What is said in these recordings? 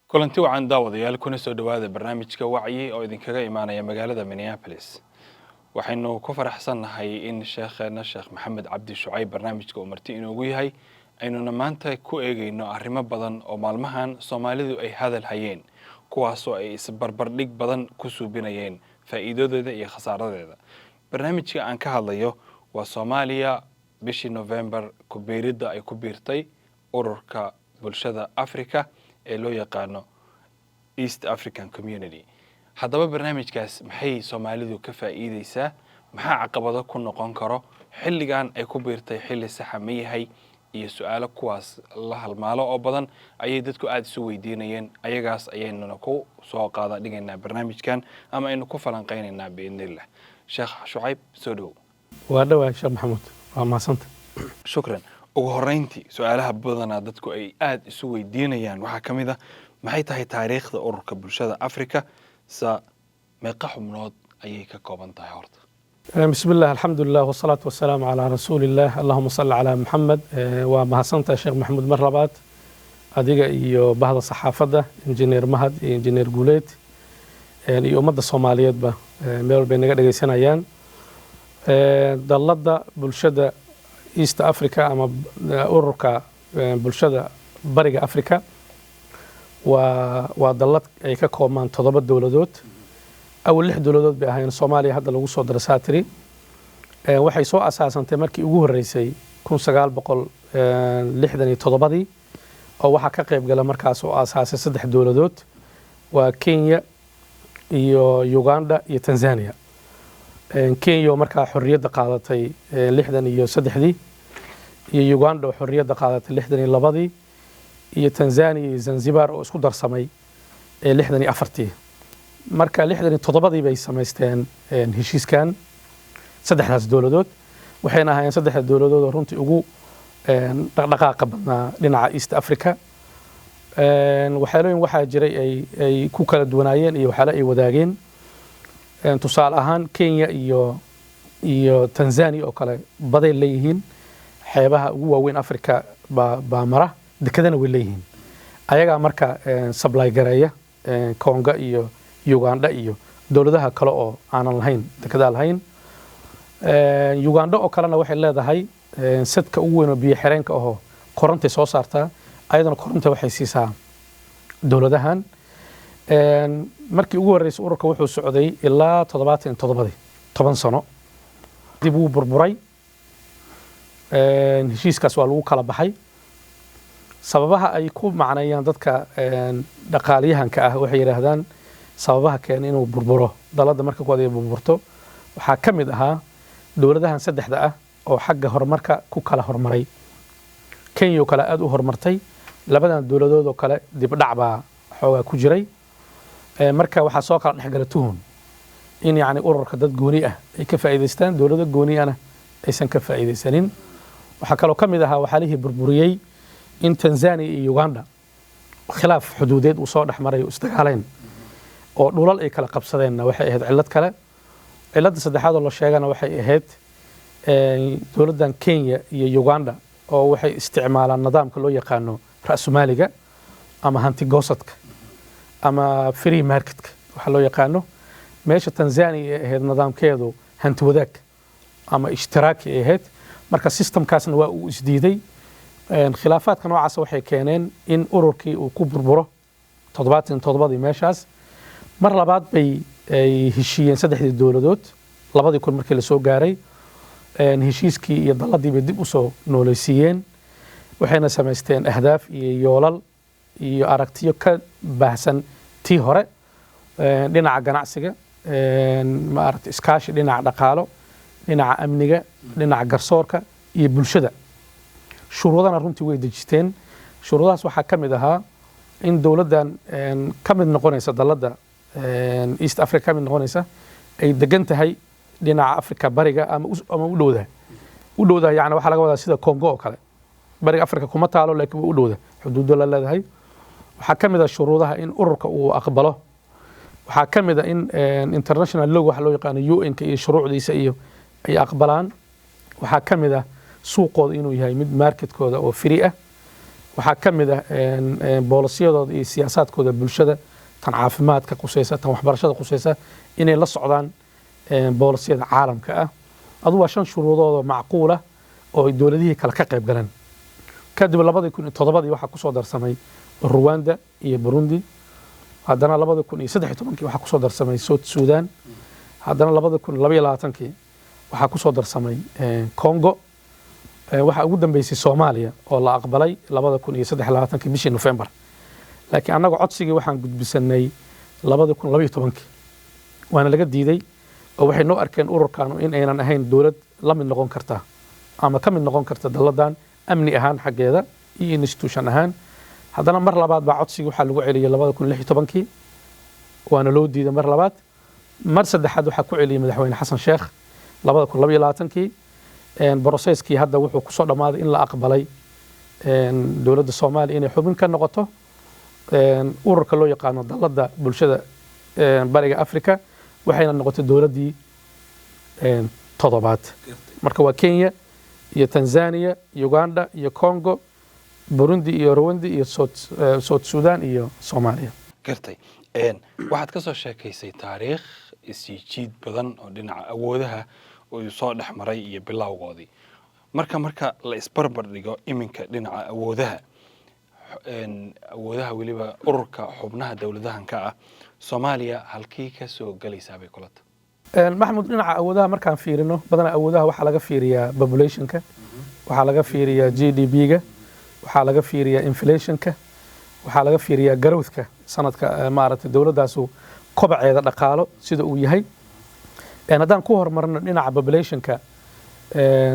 Kulanti wacan, daawadayaal, kuna soo dhowaada barnaamijka Wacyi oo idinkaga imaanaya magaalada Minneapolis. Waxaynu ku faraxsannahay in sheekheena Sheekh Maxamed Cabdi Shucayb barnaamijka uu marti inoogu yahay, aynuna maanta ku eegeyno arrimo badan oo maalmahan Soomaalidu ay hadal hayeen, kuwaasoo ay isbarbardhig badan ku suubinayeen faa'iidadeeda iyo khasaaradeeda. Barnaamijka aan ka hadlayo waa Soomaaliya bishii November ku biiridda ay ku biirtay Ururka Bulshada Africa ee loo yaqaano East African Community. Haddaba barnaamijkaas maxay Soomaalidu ka faa'iideysaa? Maxaa caqabado ku noqon karo? Xilligan ay ku biirtay xilli saxa ma yahay? Iyo su-aalo kuwaas la halmaalo oo badan ayay dadku aada isu weydiinayeen. Ayagaas ayaynuna ku soo qaada dhigaynaa barnaamijkan ama aynu ku falanqeynaynaa, biidnillah. Sheekh Shucayb, soo dhowow. Waa dhawahay, Sheekh Maxamuud, waa mahadsanta. Shukran. Ugu horeyntii, su-aalaha badanaa dadku ay aada isu weydiinayaan waxaa ka mid ah: maxay tahay taariikhda Ururka Bulshada Africa? Sa meeqa xubnood ayay ka kooban tahay horta? Bismi illah, alxamdulilah, wasalaatu wasalaamu calaa rasuuli illah, allahuma salli calaa Muxamed. Waa mahadsantahay, Sheekh Maxamuud, mar labaad adiga iyo bahda saxaafadda, Injineer Mahad iyo Injineer Guuleed iyo ummadda Soomaaliyeedba meel walbay naga dhegeysanayaan. Dalladda Bulshada East Africa ama Ururka Bulshada Bariga Africa waa dallad ay ka koobmaan toddoba dowladood. Awal lix dowladood bay ahaayeen, Soomaaliya hadda lagu soo dara saatiri. Waxay soo asaasantay markii ugu horreysay 1967-dii, oo waxaa ka qayb gala markaas oo aasaasay saddex dowladood, waa Kenya iyo Uganda iyo Tanzania. Kenya oo markaa xorriyadda qaadatay 63-dii, iyo Uganda oo xorriyadda qaadatay 62-dii, iyo Tanzania iyo Zanzibar oo isku darsamay ee 64-tii. Marka 67-dii bay samaysteen heshiiskan saddexdaas dowladood, waxayna ahaayeen saddexda dowladood oo runtii ugu dhaqdhaqaaqa badnaa dhinaca East Africa. Waxyaalooyin waxaa jiray ay ku kala duwanaayeen iyo waxyaalo ay wadaageen. Tusaale ahaan, Kenya iyo Tanzania oo kale baday leeyihiin, xeebaha ugu waaweyn Africa baa mara, dekedana way leeyihiin. Ayagaa marka supply gareeya Konga iyo Uganda iyo dowladaha kale oo aanan lahayn dekedaa lahayn. Uganda oo kalena waxay leedahay sadka ugu weyn oo biyo xireenka ahoo korontay soo saartaa, ayadana koronta waxay siisaa dowladahan. Markii ugu horreysay ururka wuxuu socday ilaa 77-dii, 10 sano dib wuu burburay. Heshiiskaas waa lagu kala baxay. Sababaha ay ku macneeyaan dadka dhaqaaliyahanka ah, waxay yidhaahdaan sababaha keena inuu burburo dalladda, marka kuwaad ay burburto, waxaa ka mid ahaa dowladahan saddexda ah oo xagga horumarka ku kala horumaray. Kenya oo kale aada u horumartay, labadan dowladood oo kale dibdhac baa xoogaa ku jiray. Marka waxaa soo kala dhexgala tuhun in yacni ururka dad gooni ah ay ka faa'iidaystaan, dowlado gooni ahna aysan ka faa'iidaysanin. Waxaa kaloo ka mid ahaa waxaalihii burburiyey in Tanzania iyo Uganda khilaaf xuduudeed uu soo dhex maray oo isdagaaleen oo dhulal ay kala qabsadeenna waxay ahayd cillad kale. Cilladda saddexaad oo la sheegana waxay ahayd dowladdan Kenya iyo Uganda oo waxay isticmaalaan nidaamka loo yaqaano ra'sumaaliga ama hanti goosadka ama free marketka waxa loo yaqaano, meesha Tanzania ay ahayd nidaamkeedu hanti wadaag ama ishtiraaki ay ahayd. Marka systemkaasna waa uu isdiiday. Khilaafaadka noocaas waxay keeneen in ururkii uu ku burburo 77-dii meeshaas. Mar labaad bay ay heshiiyeen saddexdii dowladood 2000 markii lasoo gaaray. Heshiiskii iyo dalladii bay dib usoo nooleysiiyeen, waxayna samaysteen ahdaaf iyo yoolal iyo aragtiyo ka baahsan tii hore, dhinaca ganacsiga, maaragta, iskaashi dhinaca dhaqaalo, dhinaca amniga, dhinaca garsoorka iyo bulshada. Shuruudana runtii way dejisteen. Shuruudahaas waxaa ka mid ahaa in dowladdan ka mid noqonaysa dalladda East Africa ka mid noqonaysa ay degan tahay dhinaca Africa bariga ama u dhowdahay. U dhowdahay yani waxaa laga wadaa sida Congo oo kale, bariga Africa kuma taalo, laakiin way u dhowda, xuduudo la leedahay. Waxaa ka mid ah shuruudaha in ururka uu aqbalo. Waxaa ka mid ah in international law waxa loo yaqaano, UN-ka iyo shuruucdiisa iyo ay aqbalaan. Waxaa ka mid ah suuqooda inuu yahay mid marketkooda oo free ah. Waxaa ka mid ah policy-yadooda iyo siyaasaadkooda bulshada, tan caafimaadka qusaysa, tan waxbarashada qusaysa, inay la socdaan policy-yada caalamka ah. Adu waa shan shuruudood oo macquula oo ay dowladihii kale ka qayb galeen. Kadib 2007-dii waxaa kusoo darsamay Ruwanda iyo Burundi. Haddana 2013-kii waxaa kusoo darsamay South Sudan. Haddana 2022-kii waxaa kusoo darsamay Congo. Waxaa ugu dambeysay Soomaaliya oo la aqbalay 2023-kii bishii November, laakiin annaga codsigii waxaan gudbisanay 2012-kii, waana laga diiday oo waxay noo arkeen ururkanu in aynan ahayn dowlad la mid noqon karta ama ka mid noqon karta dalladan amni ahaan xaggeeda iyo institution ahaan. Haddana mar labaad baa codsigii waxaa lagu celiyey 2016-kii, waana loo diiday mar labaad. Mar saddexaad waxaa ku celiyey Madaxweyne Xasan Sheekh 2022-kii. Process-kii hadda wuxuu kusoo dhammaaday in la aqbalay dowladda Soomaaliya inay xubin ka noqoto ururka loo yaqaano Dalladda Bulshada Bariga Africa, waxayna noqotay dowladdii toddobaad. Marka waa Kenya iyo Tanzania, Uganda iyo Congo, Burundi iyo Rwandi iyo South Sudan iyo Soomaaliya. Gartay. Waxaad ka soo sheekaysay taariikh isjiid badan oo dhinaca awoodaha uu soo dhex maray iyo bilowgoodii. Marka la isbarbar dhigo iminka dhinaca awoodaha, awoodaha weliba ururka xubnaha dowladahan ka ah, Soomaaliya halkii ka soo gelaysaa bay kula tahay? Maxmud, dhinaca awoodaha markaan fiirino, badanaa awoodaha waxaa laga fiiriyaa population-ka, waxaa laga fiiriyaa GDP-ga, waxaa laga fiiriyaa inflation-ka, waxaa laga fiiriyaa growth-ka sanadka, maaragtay, dowladdaasu kobaceeda dhaqaalo sida uu yahay. Haddaan ku horumarno dhinaca population-ka,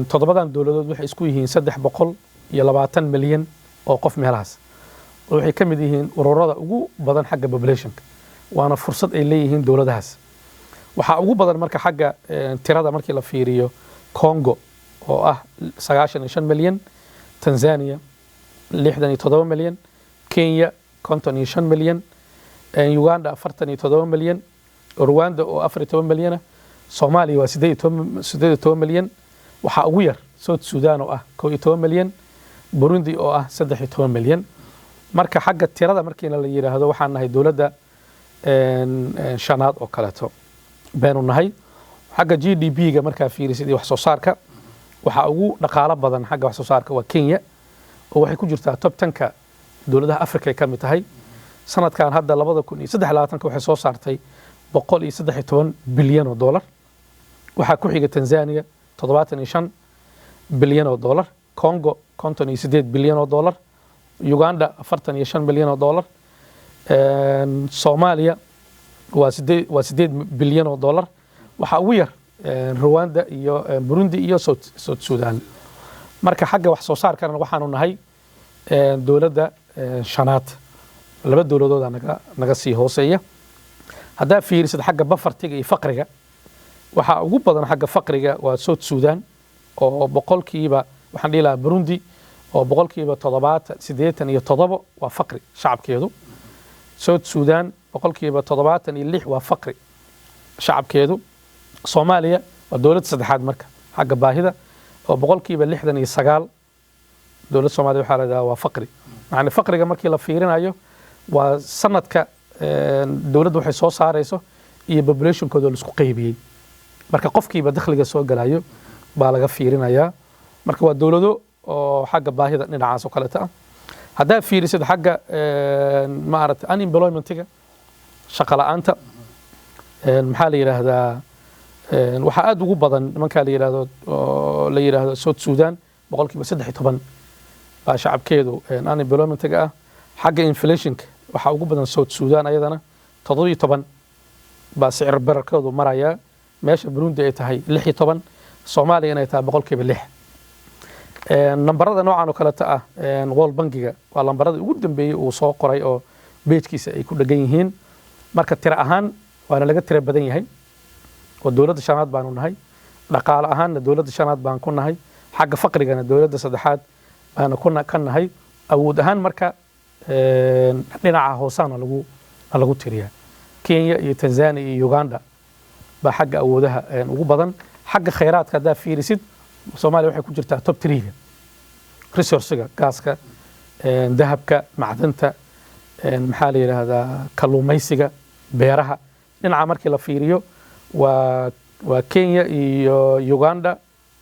toddobadan dowladood waxay isku yihiin 320 milyan oo qof meelahaas, oo waxay ka mid yihiin ururada ugu badan xagga population-ka, waana fursad ay leeyihiin dowladahaas. Waxaa ugu badan marka xagga tirada markii la fiiriyo Congo oo ah 95 milyan, Tanzania 67 milyan, Kenya 55 milyan, Uganda 47 milyan, Rwanda oo 14 milyana, Soomaaliya waa 18 milyan. Waxaa ugu yar South Sudan oo ah 11 milyan, Burundi oo ah 13 milyan. Marka xagga tirada markiina la yidhaahdo, waxaan nahay dowladda shanaad oo kaleeto baynu nahay. Xagga GDP-ga markaa fiirisid iyo wax soo saarka, waxaa ugu dhaqaalo badan xagga wax soo saarka waa Kenya, oo waxay ku jirtaa top 10-ka dowladaha Africa ay ka mid tahay. Sanadkan hadda 2023-ka waxay soo saartay 113 bilyan oo dollar. Waxaa ku xiga Tanzania, 75 bilyan oo dollar, Congo 58 bilyan oo dollar, Uganda 45 bilyan oo dollar. Soomaaliya waa 8 bilyan oo dollar. Waxaa ugu yar Rwanda iyo Burundi iyo South Sudan. Marka xagga wax soo saarkana waxaanu nahay dowladda shanaad, laba dowladooda naga sii hooseeya. Haddaa fiirisid xagga poverty-ga iyo faqriga, waxaa ugu badan xagga faqriga waa South Sudan oo boqolkiiba, waxaan dhihi lahaa Burundi, oo 70%, 87 waa faqri shacabkeedu. South Sudan 76% waa faqri shacabkeedu. Soomaaliya waa dowladda saddexaad marka xagga baahida, oo 69% dowladda Soomaaliya waxaa la yidhahdaa waa faqri. Yani faqriga markii la fiirinayo waa sanadka dowladda waxay soo saarayso iyo population-kooda la isku qaybiyey. Marka qofkiiba dakhliga soo galayo baa laga fiirinayaa. Marka waa dowlado oo xagga baahida dhinacaas oo kaleeta ah. Haddaa fiirisid xagga, maaragtay, unemployment-iga, shaqo la'aanta, maxaa la yidhaahdaa, waxaa aada ugu badan nimankaa la yidhahdo oo la yidhaahdo South Sudan, 13% baa shacabkeedu unemployment-iga ah. Xagga inflation-ka waxaa ugu badan South Sudan, ayadana 17 baa sicir bararkoodu marayaa, meesha Burundi ay tahay 16, Soomaaliya inay tahay 6%. Nambarada noocan oo kaleeta ah World Bank-iga waa lambaradii ugu dambeeyey uu soo qoray oo page-kiisa ay ku dhegan yihiin. Marka tiro ahaan waana laga tiro badan yahay oo dowladda shanaad baanu nahay, dhaqaale ahaanna dowladda shanaad baan ku nahay, xagga faqrigana dowladda saddexaad baanu ka nahay. Awood ahaan marka dhinaca hoosaana lagu tiriyaa. Kenya iyo Tanzania iyo Uganda baa xagga awoodaha ugu badan. Xagga khayraadka haddaa fiirisid, Soomaaliya waxay ku jirtaa top three-ga resource-iga, gaaska, Dahabka, macdanta, maxaa la yidhaahdaa, kalluumaysiga, beeraha. Dhinaca markii la fiiriyo waa Kenya iyo Uganda,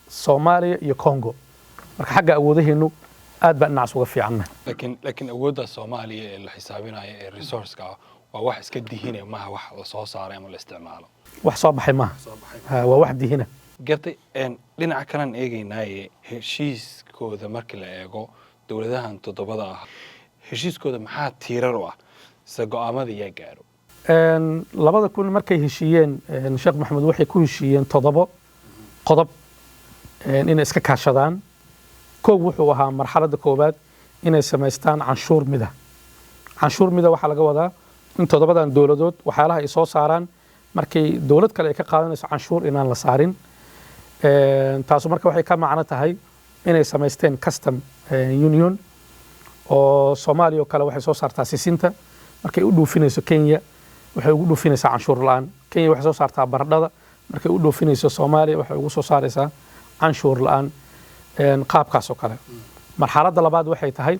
Soomaaliya iyo Congo. Marka xagga awoodaheenu aad baan dhinacaas uga fiicannahay. Laakiin awoodda Soomaaliya ee la xisaabinayo ee resource-ka ah waa wax iska dihine, maaha wax la soo saaray ama la isticmaalo. Wax soo baxay maaha. Ha, waa wax dihina. Gartay. Dhinaca kalan eegaynaaye, heshiiskooda marka la eego, dowladahan toddobada ah heshiiskooda maxaa tiirar u ah, se go'aamada yaa gaaro? 2000 markay heshiiyeen, Sheekh Maxamed, waxay ku heshiiyeen toddobo qodob inay iska kaashadaan. Kow wuxuu ahaa marxaladda koowaad inay samaystaan canshuur mida. Canshuur mida waxaa laga wadaa in toddobadan dowladood waxyaalaha ay soo saaraan markay dowlad kale ay ka qaadanayso canshuur inaan la saarin. Taasu marka waxay ka macno tahay inay samaysteen custom union, oo Soomaaliya oo kale waxay soo saartaa sisinta, markay u dhoofinayso Kenya waxay ugu dhoofinaysaa canshuur la'aan. Kenya waxay soo saartaa baradhada, markay u dhoofinayso Soomaaliya waxay ugu soo saaraysaa canshuur la'aan. Qaabkaas oo kale. Marxaladda labaad waxay tahay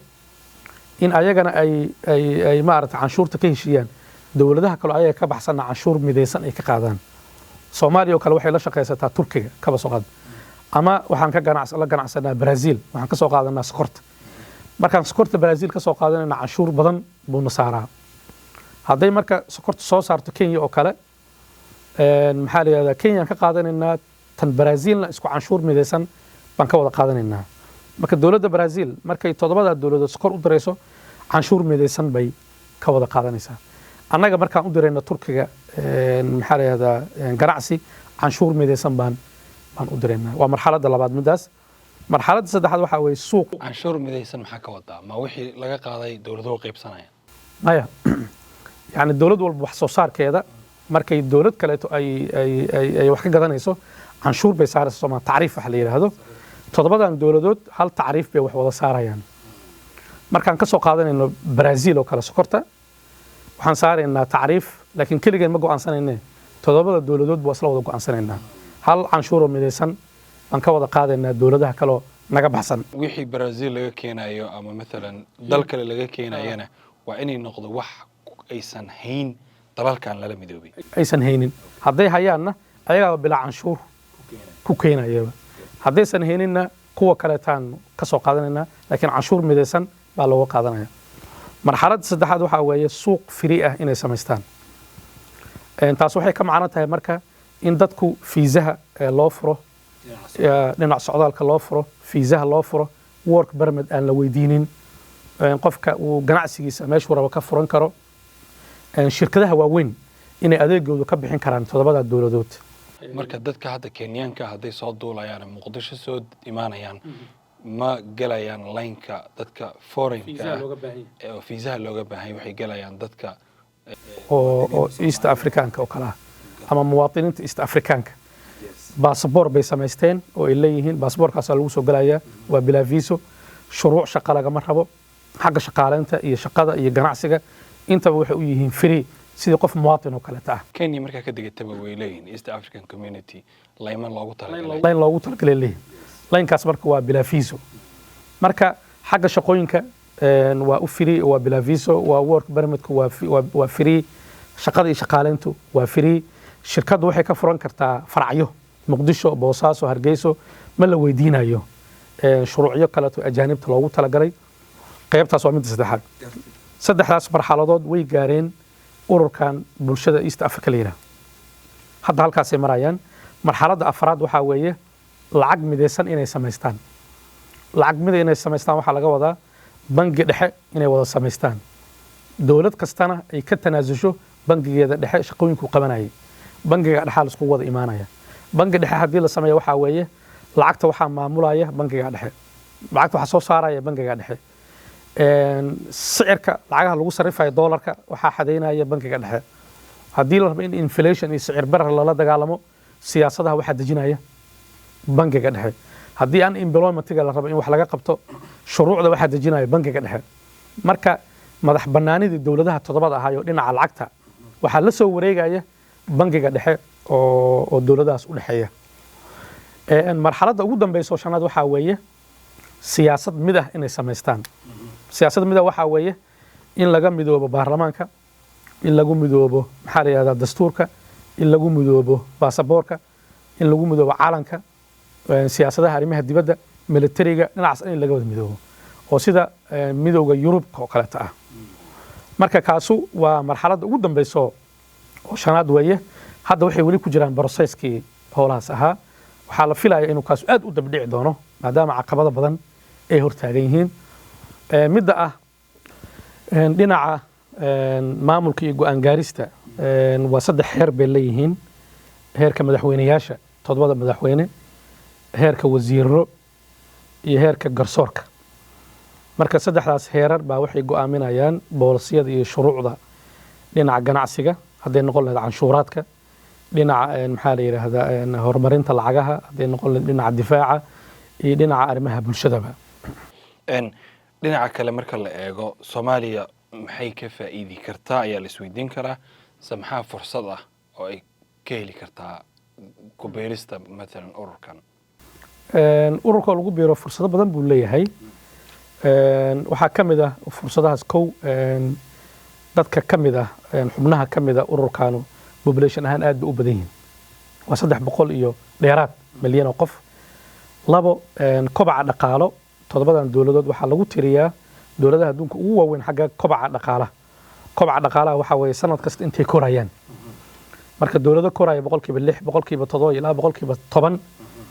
in ayagana ay maaragtay canshuurta ka heshiiyaan, dowladaha kaloo ayaga ka baxsanna canshuur midaysan ay ka qaadaan. Soomaaliya oo kale waxay la shaqaysataa Turkiga, kaba soo qaad, ama waxaan ka la ganacsanaa Brazil, waxaan ka soo qaadanaa sokorta. Markaan sokorta Brazil ka soo qaadanayna canshuur badan buuna saaraa. Hadday marka sokorta soo saarto Kenya oo kale, maxaa la yidhahdaa, Kenyaan ka qaadanaynaa, tan Brazilna isku canshuur midaysan baan ka wada qaadanaynaa. Marka dowladda Brazil markay toddobada dowladood sokor u dirayso canshuur midaysan bay ka wada qaadanaysaa. Annaga markaan u dirayno Turkiga, maxaa la yidhahdaa, ganacsi, canshuur midaysan baan u diraynaa. Waa marxaladda labaad midaas. Marxaladda saddexaad waxaa weeye suuq. Canshuur midaysan maxaa ka wadaa? Ma wixii laga qaaday dowladuhu qaybsanayaan? Maya, yani dowlad walba wax soo saarkeeda markay dowlad kaleeto ay wax ka gadanayso canshuur bay saaraysa, Soomaa, tacriif waxa la yidhaahdo. Toddobadan dowladood hal tacriif bay wax wada saarayaan. Markaan ka soo qaadanayno Brazil oo kale sokorta waxaan saaraynaa tacriif, laakiin keligeen ma go'aansanayne, toddobada dowladood waa isla wada go'aansanaynaa. Hal canshuuroo midaysan baan ka wada qaadaynaa dowladaha kaloo naga baxsan. Wixii Brazil laga keenayo ama maalan dal kale laga keenayana waa inay noqdo wax aysan hayn dalalkan lala midoobay. Aysan haynin. Hadday hayaanna ayagaaba bilaa canshuur ku keenayaba, haddaysan hayninna kuwa kaleetaan ka soo qaadanaynaa, laakiin canshuur midaysan baa looga qaadanaya. Marxaladda saddexaad waxaa weeye suuq free ah inay samaystaan. Taas waxay ka macno tahay marka in dadku fiisaha loo furo, dhinac socdaalka loo furo, fiisaha loo furo, work permit aan la weydiinin, qofka uu ganacsigiisa meeshuu rabo ka furan karo, shirkadaha waaweyn inay adeegoodu ka bixin karaan toddobada dowladood. Marka dadka hadda Kenyaanka hadday soo duulayaan, Muqdisho soo imaanayaan, ma gelayaan line-ka dadka foreign-ka ah oo fiisaha looga baahan yahay, waxay gelayaan dadka oo East Africanka oo kale ah ama muwaadiniinta East Africanka. Basaboor bay samaysteen oo ay leeyihiin, baasaboorkaasaa lagu soo gelayaa, waa bilaa viso, shuruuc shaqa lagama rabo. Xagga shaqaaleynta iyo shaqada iyo ganacsiga intaba waxay u yihiin free, sidii qof muwaatin oo kaleeta ah. Kenya markaa ka degataba way leeyihiin East African Community layman loogu talagalay. Line loogu talagalay leeyihin. Line-kaas marka waa bilaa viso. Marka xagga shaqooyinka waa u free, waa bilaa viso, waa work permitku waa free, shaqada iyo shaqaaleyntu waa free. Shirkaddu waxay ka furan kartaa faracyo Muqdisho, Boosaaso, Hargeyso, ma la weydiinayo shuruucyo kaleeto ajaanibta loogu talagalay. Qaybtaas waa midda saddexaad. Saddexdaas marxaladood way gaareen ururkan bulshada East Africa la yidhaahdo. Hadda halkaasay marayaan. Marxaladda afraad waxaa weeye lacag midaysan inay samaystaan. Lacag mida inay samaystaan waxaa laga wadaa bangi dhexe inay wada samaystaan, dowlad kastana ay ka tanaasusho bangigeeda dhexe shaqooyinkuu qabanayay. Bangiga dhexaa laiskugu wada imaanaya. Bangi dhexe haddii la sameeyo waxaa weeye lacagta waxaa maamulaya bangiga dhexe, lacagta waxaa soo saaraya bangiga dhexe, sicirka lacagaha lagu sarifayo doolarka waxaa xadeynaya bangiga dhexe. Haddii la rabo in inflation iyo sicir barar lala dagaalamo, siyaasadaha waxaa dejinaya bangiga dhexe. Haddii aan unemploymentiga la rabo in wax laga qabto, shuruucda waxaa dejinaya bangiga dhexe. Marka madax bannaanidii dowladaha toddobada ahaayoo dhinaca lacagta waxaa la soo wareegaya bangiga dhexe oo dowladahaas u dhexeeya. Marxaladda ugu dambeysa oo shanaad waxaa weeye siyaasad mid ah inay samaystaan. Siyaasadda mida waxaa weeye in laga midoobo baarlamaanka, in lagu midoobo, maxaa la yidhahdaa, dastuurka, in lagu midoobo baasaboorka, in lagu midoobo calanka, siyaasadaha arrimaha dibadda, militariga, dhinacaas in laga wada midoobo oo sida midowga Yurubka oo kaleeta ah. Marka kaasu waa marxaladda ugu dambeyso oo shanaad weeye. Hadda waxay weli ku jiraan processkii howlahaas ahaa. Waxaa la filaya inuu kaasu aad u dabdhici doono, maadaama caqabado badan ay hortaagan yihiin. Midda ah dhinaca maamulka iyo go'aan gaarista, waa saddex heer bay leeyihiin: heerka madaxweyneyaasha, toddobada madaxweyne, heerka wasiiro iyo heerka garsoorka. Marka saddexdaas heerar baa waxay go'aaminayaan boolisiyada iyo shuruucda dhinaca ganacsiga, hadday noqon lahayd canshuuraadka, dhinaca, maxaa la yidhaahdaa, horumarinta lacagaha, hadday noqon lahayd dhinaca difaaca iyo dhinaca arrimaha bulshadaba. Dhinaca kale marka la eego, Soomaaliya maxay ka faa'iidi kartaa ayaa la isweydiin karaa, se maxaa fursad ah oo ay ka heli kartaa ku biirista matalan ururkan? Ururka lagu biiro fursado badan buu leeyahay. Waxaa ka mid ah fursadahaas, kow, dadka ka mid ah, xubnaha ka mid ah ururkaanu population ahaan aad bay u badan yihiin, waa 300 iyo dheeraad milyan oo qof. Labo, kobaca dhaqaalo. Toddobadan dowladood waxaa lagu tiriyaa dowladaha adduunka ugu waaweyn xagga kobaca dhaqaalaha. Kobaca dhaqaalaha waxaa weeye sanad kasta intay korayaan. Marka dowlado koraya 6%, 7% ilaa 10%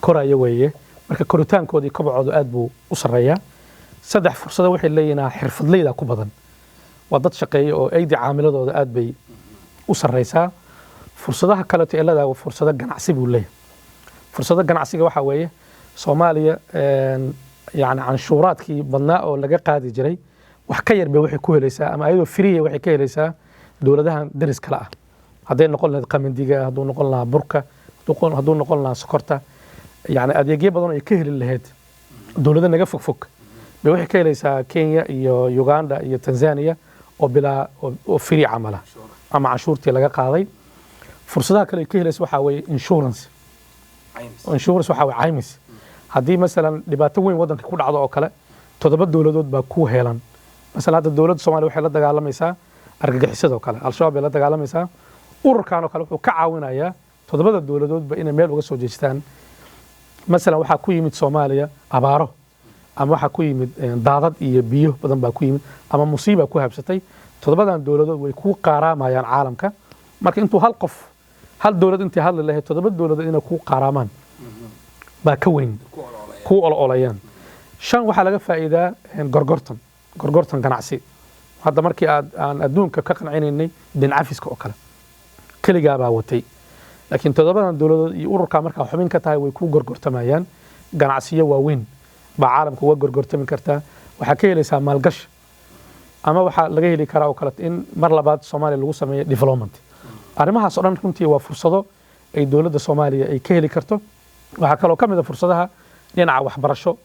koraya weeye. Marka koritaankooda iyo kobacoodu aad buu u sarreeyaa. Saddex, fursado waxay leeyihiin xirfadleyda ku badan, waa dad shaqeeya oo aydi caamiladooda aad bay u sarreysaa. Fursadaha kaleeto ee leedahay waa fursado ganacsi buu leeyahay. Fursado ganacsiga waxaa weeye Soomaaliya, yani, canshuuraadkii badnaa oo laga qaadi jiray wax ka yar bay waxay ku helaysaa, ama ayadoo free waxay ka helaysaa dowladahan deris kale ah, hadday noqon lahayd qamandiga, hadduu noqon lahaa burka, hadduu noqon lahaa sokorta. Yani adeegyo badan oo ay ka heli lahayd dowlado naga fog fog bay waxay ka helaysaa Kenya iyo Uganda iyo Tanzania oo bilaa oo free camala ama canshuurtii laga qaaday. Fursadaha kale ay ka helaysa waxaa weeye insurance. Insurance waxaa weeye caymis. Haddii masalan dhibaato weyn waddanka ku dhacdo oo kale, toddoba dowladood baa ku helan. Masalan hadda dowladda Soomaaliya waxay la dagaalamaysaa argagixisada oo kale, Al-Shabaab bay la dagaalamaysaa. Ururkan oo kale wuxuu ka caawinayaa toddobada dowladoodba inay meel uga soo jeestaan. Masalan waxaa ku yimid Soomaaliya abaaro, ama waxaa ku yimid daadad iyo biyo badan baa ku yimid, ama musiiba ku habsatay, toddobadan dowladood way kuu qaaraamayaan caalamka. Marka intuu hal qof, hal dowlad intay hadli lahayd, toddoba dowladood inay kuu qaaraamaan baa ka weyn, kuu ololayaan. Shan, waxaa laga faa'iidaa gorgortan, gorgortan ganacsi. Hadda markii aad aan adduunka ka qancinaynay deyn cafiska oo kale, keligaa baa watay, laakiin toddobadan dowladood iyo ururkaa markaa xubin ka tahay way kuu gorgortamayaan. Ganacsiyo waaweyn baa caalamka uga gorgortami kartaa. Waxaa ka helaysaa maalgashi, ama waxaa laga heli karaa oo kale in mar labaad Soomaaliya lagu sameeyo development. Arrimahaas oo dhan runtii waa fursado ay dowladda Soomaaliya ay ka heli karto. Waxaa kaloo ka mid a fursadaha dhinaca waxbarasho,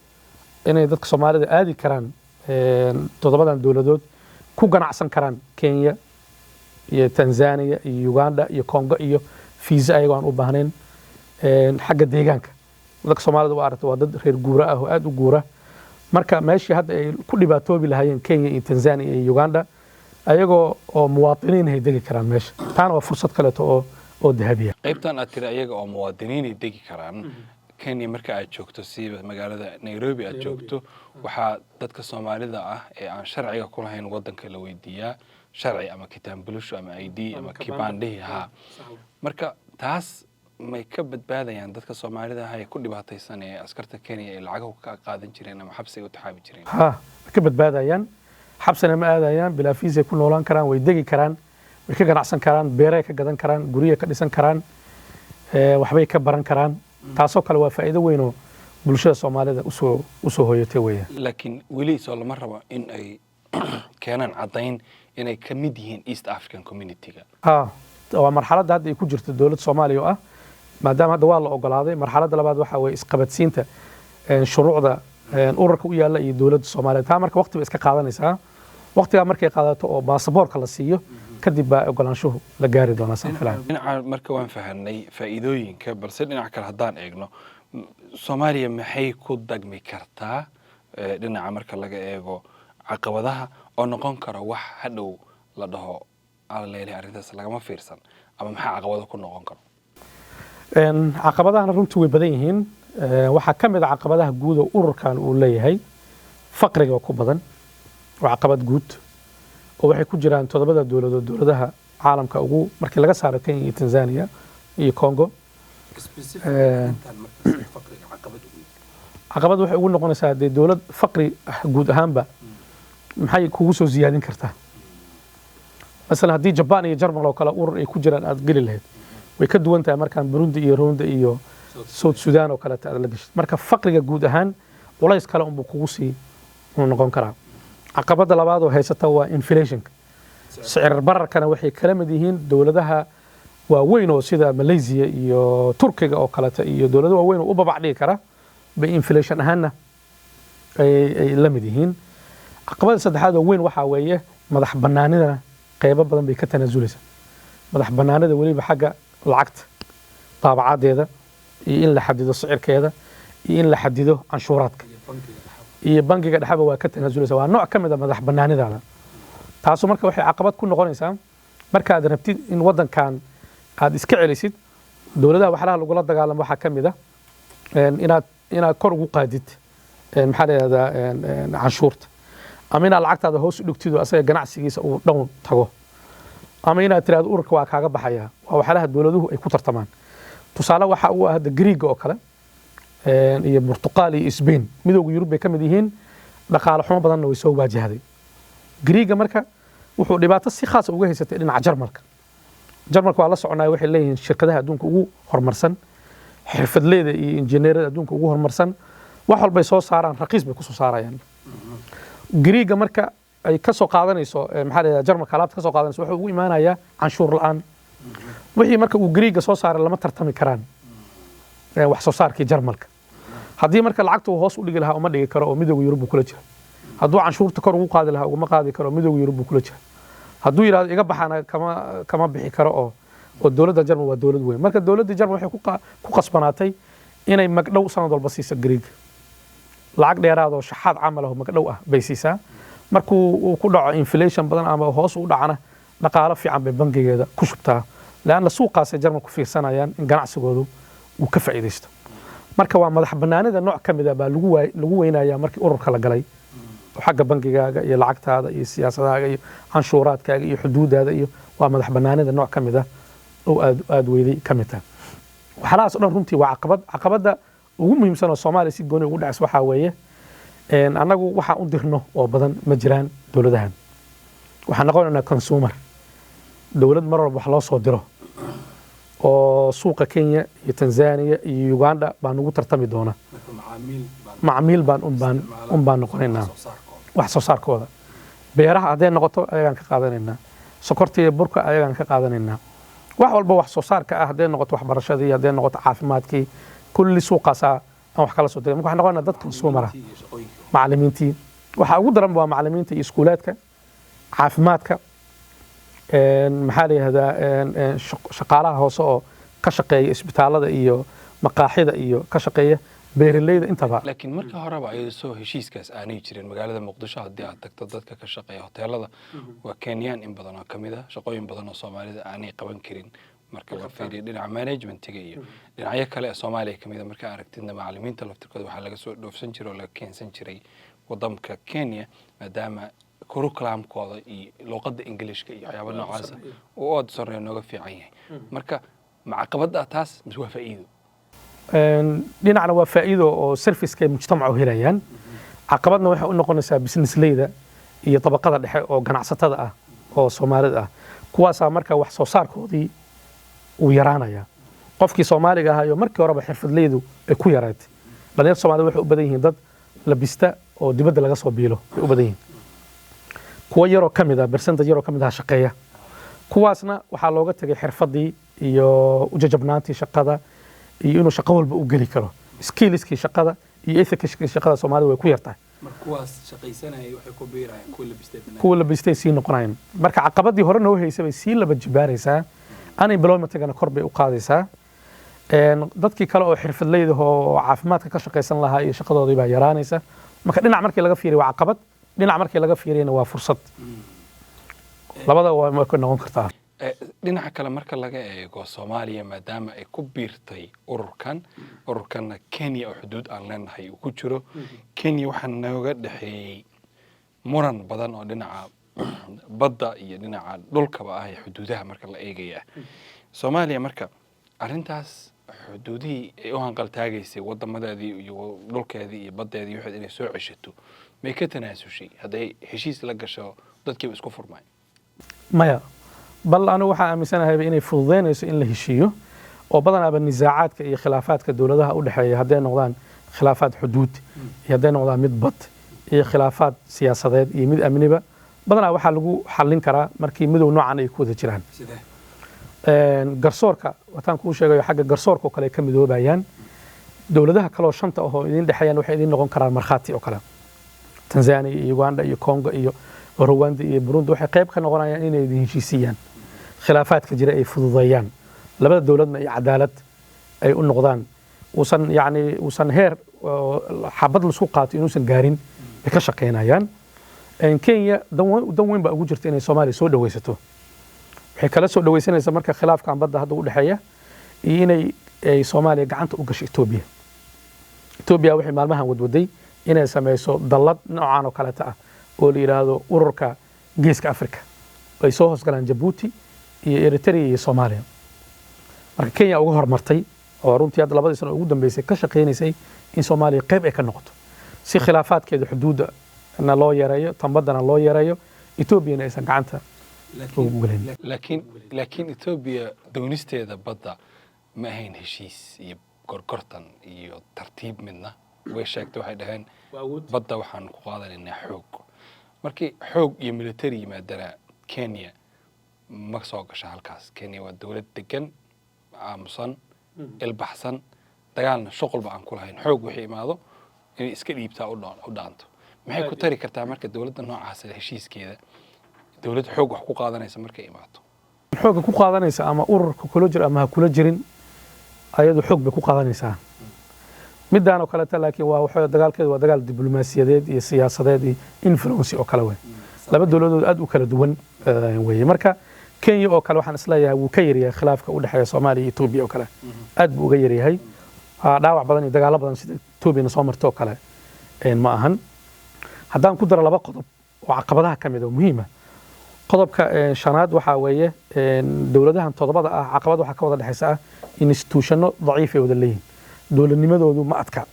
inay dadka Soomaalida aadi karaan toddobadan dowladood, ku ganacsan karaan Kenya iyo Tanzania iyo Uganda iyo Congo iyo fiisa ayagoo aan u baahnayn. Xagga deegaanka, dadka Soomaalida waa aragta, waa dad reer guura ah oo aad u guura. Marka meeshii hadda ay ku dhibaatoobi lahaayeen Kenya iyo Tanzania iyo Uganda, ayagoo oo muwaadiniin ay degi karaan meesha. Taana waa fursad kaleeto oo dahabiya. Qaybtan aad tiri ayaga oo muwaadiniinay degi karaan Kenya, marka aad joogto, siiba magaalada Nairobi aad joogto, waxaa dadka Soomaalida ah ee aan sharciga ku lahayn waddanka la weydiiyaa sharci ama kitambulisho ama ID ama kibandhihi haa. Marka taas may ka badbaadayaan dadka Soomaalida ah ee ku dhibaataysan ee askarta Kenya ay lacagahu ka qaadan jireen ama xabsiga u taxaabi jireen? Ha, way ka badbaadayaan. Xabsina ma aadayaan, bilaa fiisay ku noolaan karaan, way degi karaan, way ka ganacsan karaan, beeray ka gadan karaan, guryahay ka dhisan karaan, waxbay ka baran karaan. Taasoo kale waa faa'iido weyn oo bulshada Soomaalida usoo hooyatay weeyaan. Laakiin weli soo lama rabo in ay keenaan caddayn inay ka mid yihiin East African Community-ga? Ha, waa marxaladda hadda ay ku jirto dowladda Soomaaliya oo ah, maadaama hadda waa la ogolaaday, marxaladda labaad waxaa weeye isqabadsiinta shuruucda ururka u yaalla iyo dowladda Soomaaliya. Taa marka waqti bay iska qaadanaysaa. Waqtigaa markay qaadato oo baasaboorka la siiyo kadib baa ogolaanshuhu la gaari doonaa, saan filayo. Dhinaca marka waan fahanay faa'iidooyinka, balse dhinaca kale haddaan eegno, Soomaaliya maxay ku dagmi kartaa dhinaca marka laga eego Caqabadaha oo noqon kara wax hadhow la dhaho alaleelay arrintaas lagama fiirsan, ama maxaa caqabado ku noqon karo? Caqabadahana runtii way badan yihiin. Waxaa ka mid a caqabadaha guud oo ururkan uu leeyahay faqriga ku badan. Waa caqabad guud oo waxay ku jiraan toddobada dowladood, dowladaha caalamka ugu, markii laga saaro Kenya iyo Tanzania iyo Congo. Caqabad waxay ugu noqonaysaa dee dowlad faqri ah guud ahaanba maxay kugu soo siyaadin kartaa? Masalan, haddii Jabaan iyo Jarmal oo kale urur ay ku jiraan aad geli lahayd, way ka duwan tahay markaan Burundi iyo Rwanda iyo South Sudan oo kaleeta aad la geshid. Marka faqriga guud ahaan culays kale unbuu kugu sii noqon karaa. Caqabadda labaad oo haysata waa inflationka, sicir bararkana. Waxay kala mid yihiin dowladaha waaweyn oo sida Malaysia iyo Turkiga oo kaleeta iyo dowlado waaweyn oo u babac dhigi kara bay inflation ahaanna ay la mid yihiin. Caqabada saddexaad oo weyn waxaa weeye madax bannaanidana qeybo badan bay ka tanaasuleysaa, madax bannaanida weliba xagga lacagta daabacadeeda iyo in la xadido sicirkeeda iyo in la xadido canshuuraadka iyo bangiga dhexeba waa ka tanaasuleysa. Waa nooc ka mid a madax bannaanidaada taasu. Marka waxay caqabad ku noqonaysaa markaad rabtid in waddankan aad iska celisid dowladaha. Waxlaha lagula dagaalamo waxaa ka mid a inaad kor ugu qaadid, maxaa la yidhahdaa, canshuurta, ama inaad lacagtaada hoos u dhigtid oo asaga ganacsigiisa uu dhown tago, ama inaad tirahdo ururka waa kaaga baxaya. Waa waxyaalaha dowladuhu ay ku tartamaan. Tusaale waxa uu ah hadda Griiga oo kale iyo Burtuqaal iyo Spain. Midowga Yurub bay ka mid yihiin, dhaqaale xumo badanna way soo waajahday. Griiga marka wuxuu dhibaato si khaasa uga haysatay dhinaca Jarmalka. Jarmalka waa la soconaya, waxay leeyihiin shirkadaha adduunka ugu horumarsan, xirfadleyda iyo injineerada adduunka ugu horumarsan. Wax walbay soo saaraan raqiis bay kusoo saarayaan. Griiga marka ay ka soo qaadanayso, maxaa la yidhahdaa, Jarmalka alaabta ka soo qaadanayso, wuxuu ugu imaanayaa canshuur la'aan. Wixii marka uu Griiga soo saaray lama tartami karaan wax soo saarkii Jarmalka. Haddii marka lacagta uu hoos u dhigi lahaa, uma dhigi karo oo Midowga Yurub buu kula jira. Hadduu canshuurta kor ugu qaadi lahaa, uguma qaadi karo, Midowga Yurub buu kula jira. Hadduu yidhahdo iga baxana, kama bixi karo oo dowladda Jarmal waa dowlad weyn. Marka dowladda Jarmal waxay ku qasbanaatay inay magdhow sanad walba siiso Griiga, lacag dheeraad oo shaxaad camal ah oo magdhow ah bay siisaa. Markuu uu ku dhaco inflation badan ama hoos u dhacana, dhaqaalo fiican bay bangigeeda ku shubtaa, leanna suuqaasay Jarmal ku fiirsanayaan in ganacsigoodu uu ka faa'iidaysto. Marka waa madax bannaanida nooc ka mid a baa lagu weynayaa markii ururka la galay, oo xagga bangigaaga iyo lacagtaada iyo siyaasadaaga iyo canshuuraadkaaga iyo xuduudaada iyo waa madax bannaanida nooc ka mid ah oo aad weyday ka mid tahay. Waxyaalahaas o dhan runtii waa caqabad. Caqabadda ugu muhiimsan oo Soomaaliya si gooni ugu dhacaysa waxaa weeye annagu waxaan u dirno oo badan ma jiraan dowladahan. Waxaan noqonaynaa consumer, dowlad mar walba wax loo soo diro, oo suuqa Kenya iyo Tanzania iyo Uganda baa nugu tartami doona. Macmiil baan un baan noqonaynaa wax soo saarkooda. Beeraha hadday noqoto, ayagaan ka qaadanaynaa. Sokorta iyo burka ayagaan ka qaadanaynaa. Wax walba wax soo saarka ah hadday noqoto, waxbarashadii hadday noqoto, caafimaadkii, kulli suuqaasaa aan wax kala soo degay. Marka waxaan noqonaynaa dad consumer ah. Macallimiintii waxaa ugu daran waa macallimiinta iyo iskuulaadka, caafimaadka, maxaa la yihahdaa, shaqaalaha hoose oo ka shaqeeya isbitaalada iyo maqaaxida iyo ka shaqeeya beeraleyda intaba. Laakiin marka horeba ayadoo soo heshiiskaas aanay jirin, magaalada Muqdisho haddii aad tagto, dadka ka shaqeeya hoteelada waa Kenyaan in badan oo kamid ah, shaqooyin badan oo Soomaalida aanay qaban karin marka la fiiriyo dhinaca managementiga iyo dhinacyo kale ee Soomaaliya kamid a. Marka aragtidna macallimiinta laftirkooda waxaa laga soo dhoofsan jiray oo laga keensan jiray waddanka Kenya, maadaama curriculumkooda iyo luqadda Ingiliishka iyo waxyaaba noocaasa uu aad sarreeya nooga fiican yahay. Marka ma caqabadda taas mise waa faa'iido? Dhinacna waa faa'iido oo serviceka ay mujtamacu helayaan. Caqabadna waxay u noqonaysaa businessleyda iyo dabaqada dhexe oo ganacsatada ah oo Soomaalida ah. Kuwaasaa marka wax soo saarkoodii uu yaraanaya. Qofkii Soomaaliga ahayo markii horeba xirfadleydu ay ku yarayd, dhalinyarta Soomaalida waxay u badan yihiin dad labista oo dibadda laga soo biilo bay u badan yihiin. Kuwo yaroo ka mid ah, percentage yaroo ka mid ah shaqeeya. Kuwaasna waxaa looga tegay xirfadii iyo ujajabnaantii shaqada iyo inuu shaqo walba u geli karo, skillskii shaqada iyo ethicskii shaqada Soomaalida way ku yartahay. Kuwaas shaqaysanayay waxay ku biirayaan kuwa labistay. Kuwa labistay sii noqonayaan. Marka caqabadii hore noo haysay bay sii laba jibaaraysaa, unemploymentigana kor bay u qaadaysaa. Dadkii kale oo xirfadleyda oo caafimaadka ka shaqaysan lahaa iyo shaqadoodii baa yaraanaysa. Marka dhinac markii laga fiiriyo waa caqabad. Dhinac markii laga fiiriyana waa fursad. Labada waa ka noqon kartaa. Dhinaca kale marka laga eego Soomaaliya, maadaama ay ku biirtay ururkan, ururkanna Kenya oo xuduud aan leenahay uu ku jiro, Kenya waxaa nooga dhexeeyey muran badan oo dhinaca badda iyo dhinaca dhulkaba ah ee xuduudaha marka la eegaya. Soomaaliya marka arrintaas xuduudihii ay u hanqaltaagaysay, wadamadeedii iyo dhulkeedii iyo baddeedii waxayd inay soo ceshato, may ka tanaasushay hadday heshiis la gasho dadkiiba isku furmay? Maya, bal anigu waxaa aaminsanahayba inay fududeynayso in la heshiiyo, oo badanaaba nisaacaadka iyo khilaafaadka dowladaha u dhexeeya, hadday noqdaan khilaafaad xuduud iyo hadday noqdaan mid bad iyo khilaafaad siyaasadeed iyo mid amniba, badanaa waxaa lagu xallin karaa markii midow noocan ay ku wada jiraan. Garsoorka wataan kuu sheegayo, xagga garsoorka oo kale ay ka midoobayaan. Dowladaha kale oo shanta ahoo idin dhexeeyaan waxay idin noqon karaan markhaati oo kale. Tanzania iyo Uganda iyo Congo iyo Rwanda iyo Burundi waxay qayb ka noqonayaan inay idin heshiisiyaan, khilaafaadka jira ay fududeeyaan, labada dowladna iyo cadaalad ay u noqdaan, uusan yacni uusan heer oo xabad laisku qaato inuusan gaarin bay ka shaqaynayaan. Kenya dan weyn baa ugu jirta inay Soomaaliya soo dhaweysato. Waxay kala soo dhaweysanaysaa marka khilaafkan badda hadda u dhexeeya iyo inay ay Soomaaliya gacanta u gasho Etoobiya. Etoobiya waxay maalmahan wadwaday inay sameyso dallad noocan oo kaleeta ah oo la yidhaahdo Ururka Geeska Africa, ay soo hoosgalaan Jabuuti iyo Eritrea iyo Soomaaliya. Marka Kenya uga hormartay oo runtii hadda 2dii sano ugu dambeysay ka shaqaynaysay in Soomaaliya qayb ay ka noqoto, si khilaafaadkeeda xuduudda na loo yareeyo, tan baddana loo yareeyo, Etoobiyana aysan gacanta ugu gelin. Laakiin Etoobiya doonisteeda badda ma ahayn heshiis iyo gorgortan iyo tartiib midna. Way sheegtay, waxay dhaheen badda waxaan ku qaadanaynaa xoog. Markii xoog iyo military yimaadana Kenya ma soo gasha halkaas. Kenya waa dowlad degan, aamusan, ilbaxsan, dagaalna shuqulba aan ku lahayn. Xoog wixii imaado inay iska dhiibtaa u dhaanto. Maxay ku tari kartaa marka dowladda noocaas heshiiskeeda, dowlad xoog wax ku qaadanaysa markay imaato? Xoogga ku qaadanaysa ama ururka kula jiro ama ha kula jirin, ayadu xoog bay ku qaadanaysaa midaan oo kaleeta. Laakiin waa waxa dagaalkeedu waa dagaal diblomaasiyadeed iyo siyaasadeed iyo influence oo kale wey. Laba dowladood aad u kala duwan weeye. Marka Kenya oo kale waxaan isleeyahay wuu ka yaryahay khilaafka u dhexeeya Soomaaliya iyo Etoobiya oo kale, aad buu uga yaryahay. Dhaawac badan iyo dagaalo badan sida Etoobiyana soo marto oo kale ma ahan. Haddaan ku daro laba qodob oo caqabadaha ka mid oo muhiima, qodobka shanaad waxaa weeye dowladahan toddobada ah caqabad waxaa ka wada dhexaysa ah institutiono daciif ay wada leeyihin. Dowladnimadoodu ma adka,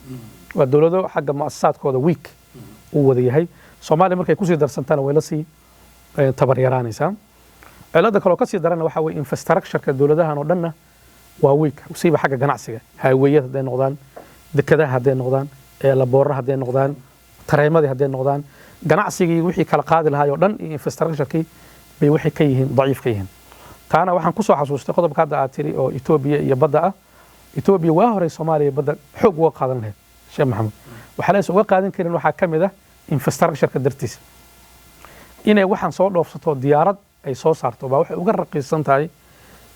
waa dowlado xagga muasasaadkooda weak uu wada yahay. Soomaaliya markay kusii darsantana way la sii tabar yaraanaysaa. Cilada kaloo kasii darana waxaa weye infrastructureka dowladahan oo dhanna waa weak, siiba xagga ganacsiga, highwayada hadday noqdaan, dekadaha hadday noqdaan, airporra hadday noqdaan, tareemadii hadday noqdaan, ganacsigii wixii kala qaadi lahaay oo dhan iyo infrastructurekii bay waxay ka yihiin daciif ka yihiin. Taana waxaan kusoo xasuustay qodobka hadda aad tiri oo Etoobiya iyo badda ah. Etoobiya waa horey Soomaaliya badda xoog uga qaadan lahayd, Sheekh Maxamed. Waxaa laysa uga qaadan karin waxaa ka mid ah infrastructureka dartiisa. Inay waxaan soo dhoofsato, diyaarad ay soo saarto, baa waxay uga raqiisan tahay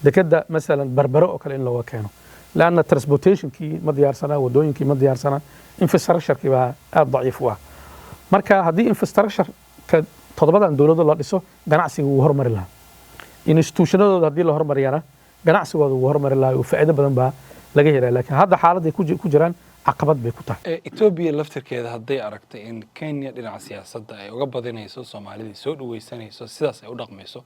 dekeda masalan Barbaro oo kale in looga keeno, leanna transportationkii ma diyaarsana, wadooyinkii ma diyaarsana, infrastructurekii baa aad daciif u ah. Marka haddii infrastructureka toddobadan dowlado la dhiso, ganacsiga wuu hormari lahaa. Institutionadooda haddii la hormariyana, ganacsigooda wuu hormari lahaa oo faa'iido badan baa laga helaya. Laakiin hadda xaaladday ku jiraan caqabad bay ku tahay. Etoobiya laftirkeeda hadday aragtay in Kenya dhinaca siyaasadda ay uga badinayso Soomaalidii, soo dhaweysanayso, sidaas ay u dhaqmayso,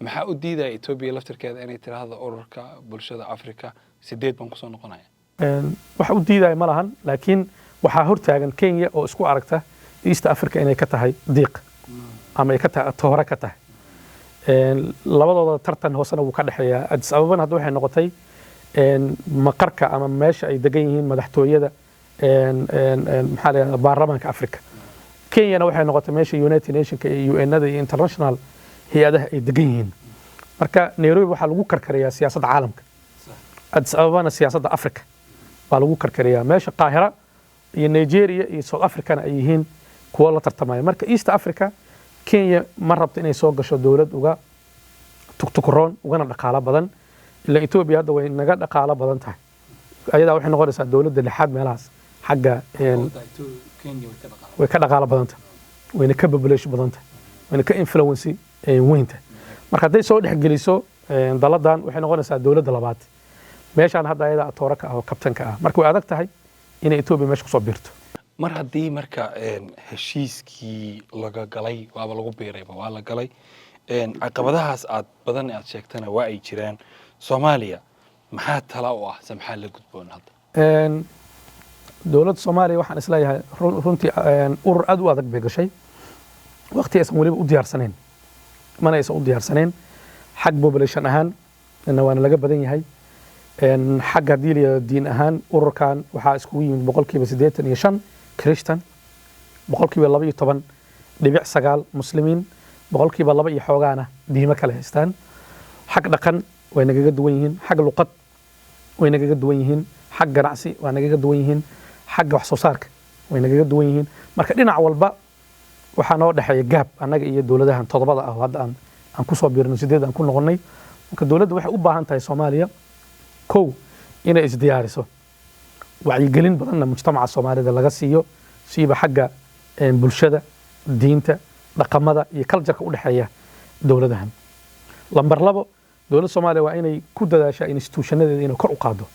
maxaa u diidaya Etoobiya laftirkeeda inay tiraahdo Ururka Bulshada Africa 8 baan kusoo noqonaya? Wax u diidaya ma lahan, laakiin waxaa hortaagan Kenya oo isku aragta East Africa inay ka tahay diiq ama ay ka tahay tohore ka tahay. Labadooda tartan hoosena wuu ka dhexeeyaa. Addis Ababana hadda waxay noqotay maqarka ama meesha ay degan yihiin madaxtooyada, maxaa la yidhahdaa, baarlamaanka Africa. Kenyana waxay noqotay meesha United Nationka iyo UN-ada iyo international hay-adaha ay degan yihiin. Marka Nairobi waxaa lagu karkariyaa siyaasadda caalamka, Addis Ababana siyaasadda Africa baa lagu karkariyaa, meesha Qaahira iyo Nigeria iyo South Africana ay yihiin kuwo la tartamaya. Marka East Africa Kenya ma rabto inay soo gasho dowlad uga tugtukuroon ugana dhaqaalo badan. Ila Etoobiya hadda way naga dhaqaalo badan tahay, ayadaa waxay noqonaysaa dowladda lixaad meelahaas xagga. Way ka dhaqaalo badan tahay. Wayna ka population badanta, wayna ka influence weynta. Marka hadday soo dhexgeliso daladan, waxay noqonaysaa dowladda labaad meeshaan hadda ayada atoora ka ah oo kabtanka ah. Marka way adag tahay inay Etoobiya meesha kusoo biirto. Mar haddii marka heshiiskii laga galay, waaba lagu biirayba, waa la galay, caqabadahaas aad badan aad sheegtana waa ay jiraan, Soomaaliya maxaa tala u ah se maxaa la gudboon hadda? Dowladda Soomaaliya waxaan isleeyahay runtii urur aad u adag bay gashay waqti aysan weliba u diyaarsanayn, mana aysan u diyaarsanayn. Xag population ahaan na waana laga badan yahay. Xag haddii la yidhahdo diin ahaan, ururkan waxaa iskugu yimid 85% Christian, 12.9% Muslimiin, 2% iyo xoogaana diimo kale haystaan. Xag dhaqan way nagaga duwan yihiin, xag luqad way nagaga duwan yihiin, xag ganacsi waa nagaga duwan yihiin, xagga wax soo saarka way nagaga duwan yihiin. Marka dhinac walba waxaa noo dhexeeya gaab annaga iyo dowladahan toddobada ah oo hadda aan kusoo biirno, sideed aan ku noqonnay. Marka dowladda waxay u baahan tahay Soomaaliya, kow, inay isdiyaariso, wacyigelin badanna mujtamaca Soomaalida laga siiyo, siiba xagga bulshada, diinta, dhaqamada iyo culture-ka u dhexeeya dowladahan. Lambar labo, dowladda Soomaaliya waa inay ku dadaashaa institutionadeeda inay kor u qaado,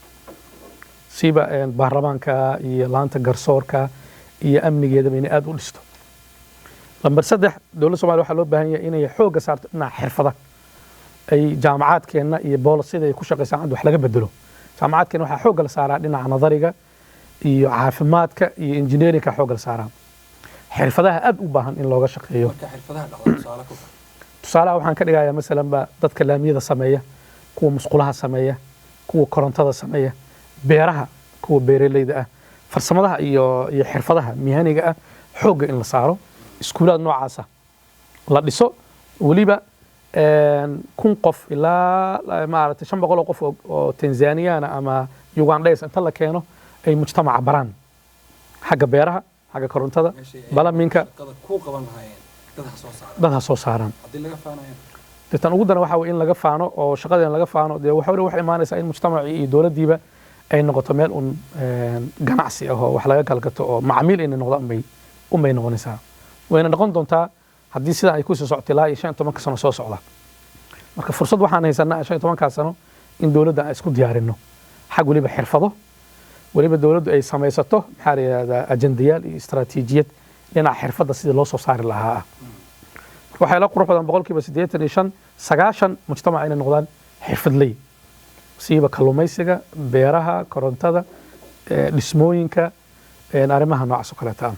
siiba baarlamaanka iyo laanta garsoorka iyo amnigeedaba inay aad u dhisto. Lambar saddex, dowladda Soomaliya waxaa loo baahan yahay inay xoogga saarto dhinaca xirfada, ay jaamacaadkeenna iyo policy-da ay ku shaqeysaan wax laga bedelo. Jaamacaadkeenna waxaa xoogga la saaraa dhinaca nadariga iyo caafimaadka iyo engineeringka xoogga la saaraa. Xirfadaha aad u baahan in looga shaqeeyo. Tusaalaha waxaan ka dhigayaa masalan ba dadka laamiyada sameeya, kuwa musqulaha sameeya, kuwa korontada sameeya, beeraha, kuwa beeraleyda ah, farsamadaha iyo xirfadaha mihaniga ah xoogga in la saaro, iskuulaad noocaasa la dhiso. Weliba 1000 qof ilaa maaragtay 500 oo qof oo Tanzaniyana ama Ugandhes inta la keeno ay mujtamaca baraan xagga beeraha, xagga korontada, plumbing-ka, dad ha soo saaraan. Deetan ugu daran waxaa weye in laga faano oo shaqadeen laga faano. Dee waxa waxay imaanaysaa in mujtamacii iyo dowladdiiba ay noqoto meel un ganacsi ah oo wax laga galgato oo macamiil inay noqdaan unbay noqonaysaa. Wayna noqon doontaa haddii sidan ay kusii socoto ilaa iyo 15-ka sano soo socda. Marka fursad waxaan haysanaa 15-kaa sano in dowladda aan isku diyaarino xag weliba xirfado, weliba dowladdu ay samaysato, maxaa la yidhahdaa, ajendayaal iyo istaraatiijiyad dhinaca xirfadda sidii loo soo saari lahaa ah. Marka waxay la qurux badan 85%, 90% mujtamaca inay noqdaan xirfadley, siiba kalluumaysiga, beeraha, korontada, dhismooyinka, arrimaha noocaas oo kaleeta ah.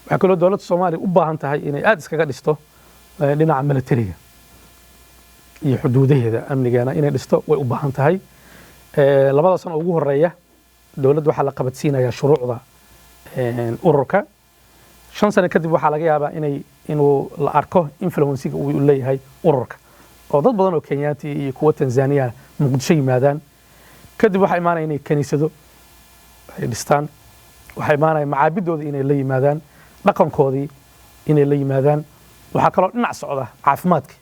Waxaa kaloo dowladda Soomaaliya u baahan tahay inay aada iskaga dhisto dhinaca militariga iyo xuduudaheeda, amnigeena inay dhisto way u baahan tahay. 2-da sano ugu horeeya dowladda waxaa la qabadsiinayaa shuruucda ururka. 5 sano kadib waxaa laga yaabaa inuu la arko influence-iga uu leeyahay ururka, oo dad badan oo Kenyaati iyo kuwa Tanzania Muqdisho yimaadaan. Kadib waxaa imaanaya inay kaniisado ay dhistaan, waxaa imaanaya macaabidooda inay la yimaadaan, dhaqankoodii inay la yimaadaan. Waxaa kaloo dhinac socda caafimaadka.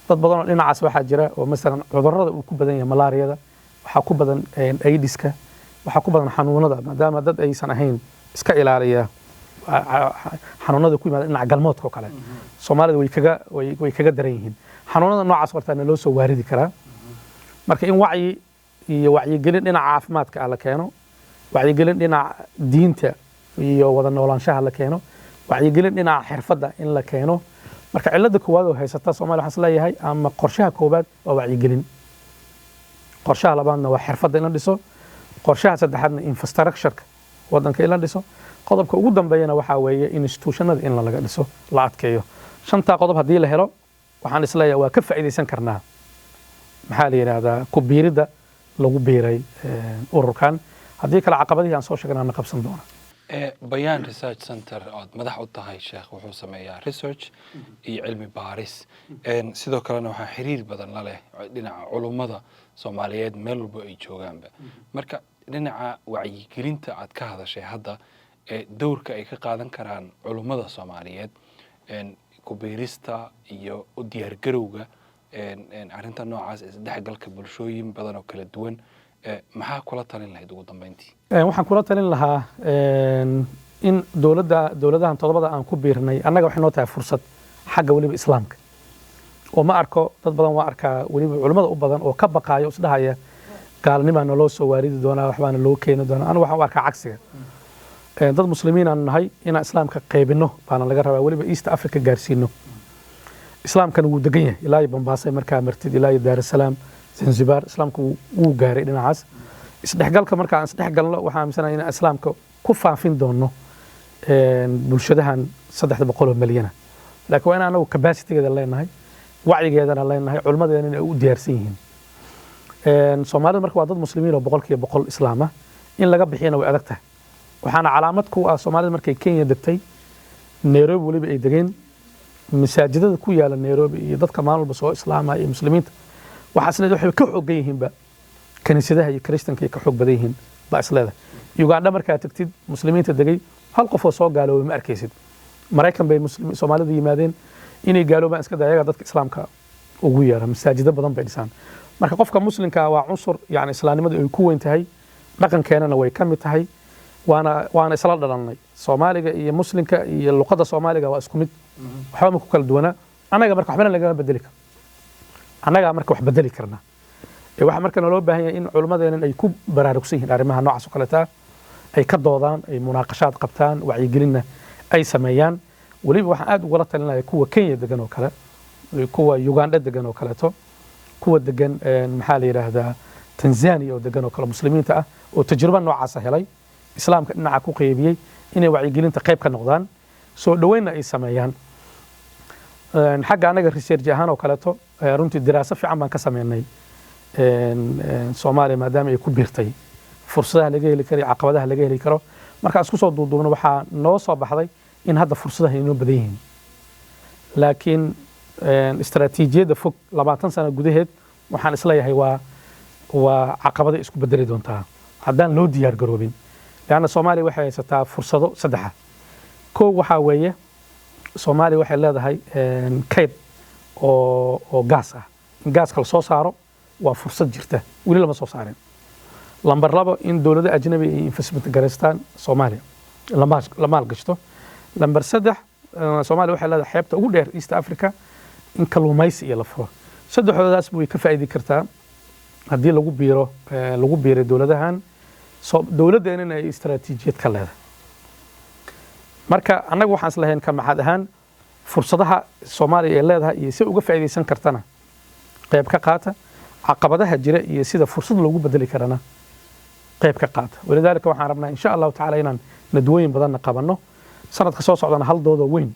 Dad badan oo dhinacaas waxaa jira oo masalan cudurrada uu ku badan yahay, malaariyada waxaa ku badan, AIDS-ka waxaa ku badan, xanuunada, maadaama dad aysan ahayn iska ilaaliya xanuunada ku yimaada dhinaca galmoodka oo kale. Soomaalida way kaga daran yihiin xanuunada noocaas, hortaana loo soo waaridi karaa. Marka in wacyi iyo wacyigelin dhinaca caafimaadka ah la keeno, wacyigelin dhinaca diinta iyo wada noolaanshaha la keeno, wacyigelin dhinaca xirfadda in la keeno. Marka cilada koowaad oo haysata Soomaaliya waxaan isleeyahay, ama qorshaha koowaad, waa wacyigelin, qorshaha labaadna waa xirfadda in la dhiso, qorshaha saddexaadna infrastructure-ka waddanka in la dhiso, qodobka ugu dambeeyana waxaa weeye institutionada in laga dhiso, la adkeeyo. Shantaa qodob haddii la helo, waxaan isleeyahay waa ka faa'iidaysan karnaa, maxaa la yidhaahdaa, ku biiridda lagu biiray ururkan. Haddii kale caqabadihii aan soo sheegnaa na qabsan doona. Bayaan Research Center ood madax u tahay, sheekh, wuxuu sameeyaa research iyo cilmi baaris. Sidoo kalena waxaa xiriir badan la leh dhinaca culummada Soomaaliyeed meel walbo ay joogaanba. Marka dhinaca wacyigelinta aad ka hadashay hadda, dowrka ay ka qaadan karaan culummada Soomaaliyeed ku biirista iyo u diyaargarowga arrinta noocaas, isdhexgalka bulshooyin badan oo kala duwan, maxaa kula talin lahayd ugu dambeyntii? Waxaan kula talin lahaa In dowladda, dowladahan todobada aan ku biirnay, annaga waxay noo tahay fursad xagga weliba Islaamka, oo ma arko dad badan, waa arkaa weliba culimmada u badan oo ka baqaayo, isdhahaya gaalnimaa naloo soo waaridi doonaa, waxbaana loo keeni doonaa. Anigu waxaan u arkaa cagsiga. Dad Muslimiin aan nahay, inaan Islaamka qaybino baana laga rabaa, weliba East Africa gaarsiino. Islaamkana wuu degan yahay ilaa iyo Bambaasay markaa martid, ilaa iyo Daarasalaam, Zanzibar, Islaamka wuu gaaray dhinacaas. Isdhexgalka marka aan isdhexgalno, waxaan aaminsanahay inaan Islaamka ku faafin doono bulshadahan 300 oo milyana. Laakiin waa in anagu capacity-geeda leenahay, wacyigeedana leenahay, culimmadeena inay u diyaarsan yihiin. Soomaalida marka waa dad Muslimiin oo 100% Islaam ah, in laga bixiyana way adag tahay. Waxaana calaamad ku ah Soomaalida markay Kenya degtay, Nairobi weliba ay degeen, masaajidada ku yaala Nairobi iyo dadka maalin walba soo islaamaya iyo Muslimiinta, waxaa isleedahay waxay ka xooggan yihiinba kaniisadaha iyo Kiristanka ay ka xoog badan yihiin baa isleedahay. Uganda markaa tagtid, Muslimiinta degay hal qof oo soo gaaloobay ma arkaysid. Maraykan bay Soomaalidu yimaadeen, inay gaaloobaan iska day, ayaga dadka Islaamka ugu yeera, masaajido badan bay dhisaan. Marka qofka Muslimka waa cunsur, yani islaamnimadu ay ku weyn tahay, dhaqankeenana way ka mid tahay, waana isla dhalannay. Soomaaliga iyo Muslimka iyo luqadda Soomaaliga waa isku mid, waxba ma ku kala duwanaa. Annaga marka waxbana lagama bedeli karo, annagaa marka wax bedeli karna. Waxaa marka naloo baahan yahay in culimmadeenan ay ku baraarugsan yihiin arrimaha noocaas oo kaleeta, ay ka doodaan, ay munaaqashaad qabtaan, wacyigelinna ay sameeyaan. Weliba waxaan aad ugula talinaya kuwa Kenya degan oo kale, kuwa Uganda degan oo kaleeto, kuwa degan maxaa la yidhaahdaa, Tanzania oo degan oo kale, Muslimiinta ah oo tajriba noocaasa helay, Islaamka dhinaca ku qeybiyey, inay wacyigelinta qayb ka noqdaan, soo dhoweynna ay sameeyaan. Xagga anaga research ahaan oo kaleeto, runtii diraaso fiican baan ka sameynay Soomaaliya maadaama ay ku biirtay, fursadaha laga heli karo iyo caqabadaha laga heli karo. Markaan isku soo duuduubno, waxaa noo soo baxday in hadda fursadaha inoo badan yihiin, laakiin istaraatiijiyadda fog, 20 sano gudaheed, waxaan isleeyahay waa caqabaday isku bedeli doontaa haddaan loo diyaar garoobin. Leanna Soomaaliya waxay haysataa fursado saddexa. Kow waxaa weeye, Soomaaliya waxay leedahay kayd oo gaas ah. In gaaska la soo saaro waa fursad jirta, weli lama soo saarin. Lambar labo, in dowlado ajnabi ay investment garaystaan Soomaaliya, la maalgashto. Lambar saddex, Soomaaliya waxay leedahay xeebta ugu dheer East Africa, in kalluumaysi iyo la furo. Saddexdoodaas way ka faa'idi kartaa haddii lagu biiro, lagu biiray dowladahan, dowladdeenana ay istaraatiijiyad ka leedahay. Marka annaga waxaan islahayn ka maxad ahaan, fursadaha Soomaaliya ay leedahay iyo si uga faa'iidaysan kartana qayb ka qaata, caqabadaha jira iyo sida fursad loogu bedeli karana qayb ka qaata. Walidaalika waxaan rabnaa, insha Allahu tacaala, inaan nadwooyin badanna qabanno sanadka soo socdana, hal doodoo weyn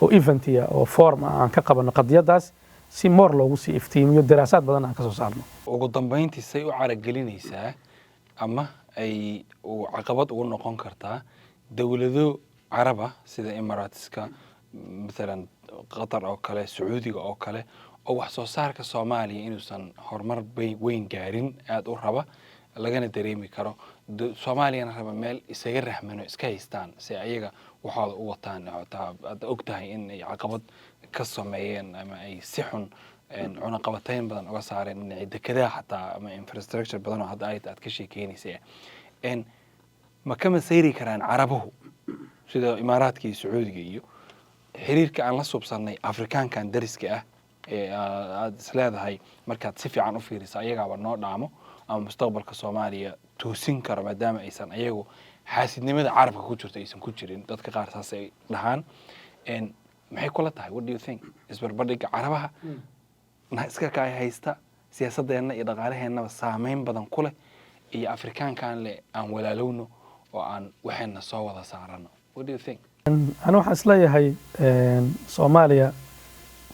oo event-iya oo forum ah aan ka qabanno qadiyadaas, si moor loogu sii iftiimiyo, daraasaad badan aan ka soo saarno. Ugu dambeyntii, say u caragelinaysaa ama ay uu caqabad ugu noqon kartaa dowlado Caraba sida Emirateska mathalan, Qatar oo kale, Sacuudiga oo kale, oo wax soo saarka Soomaaliya inuusan horumar weyn gaarin aada u raba, lagana dareemi karo, Soomaaliyana raba meel isaga rahmano iska haystaan si ayaga waxooda u wataan, taa aad og tahay in ay caqabad ka sameeyeen ama ay si xun cunaqabatayn badan uga saareen dhinacii dekedaha xataa ama infrastructure badan oo hadda aad ka sheekeynaysay? Ma ka masayri karaan Carabuhu sida Imaaraadka iyo Sacuudiga iyo xiriirka aan la subsannay Afrikaankan dariska ah ee aad is leedahay markaad si fiican u fiiriso ayagaaba noo dhaamo ama mustaqbalka Soomaaliya toosin karo, maadaama aysan ayagu xaasidnimada carabka ku jirto aysan ku jirin? Dadka qaar saas ay dhahaan. Maxay kula tahay? What do you think, isbarbardhigga Carabaha na iska kaay haysta, siyaasadeenna iyo dhaqaalaheennaba saameyn badan ku leh, iyo Afrikaankan le aan walaalowno oo aan waxeenna soo wada saarano? What do you think? Ani waxaan isleeyahay Soomaaliya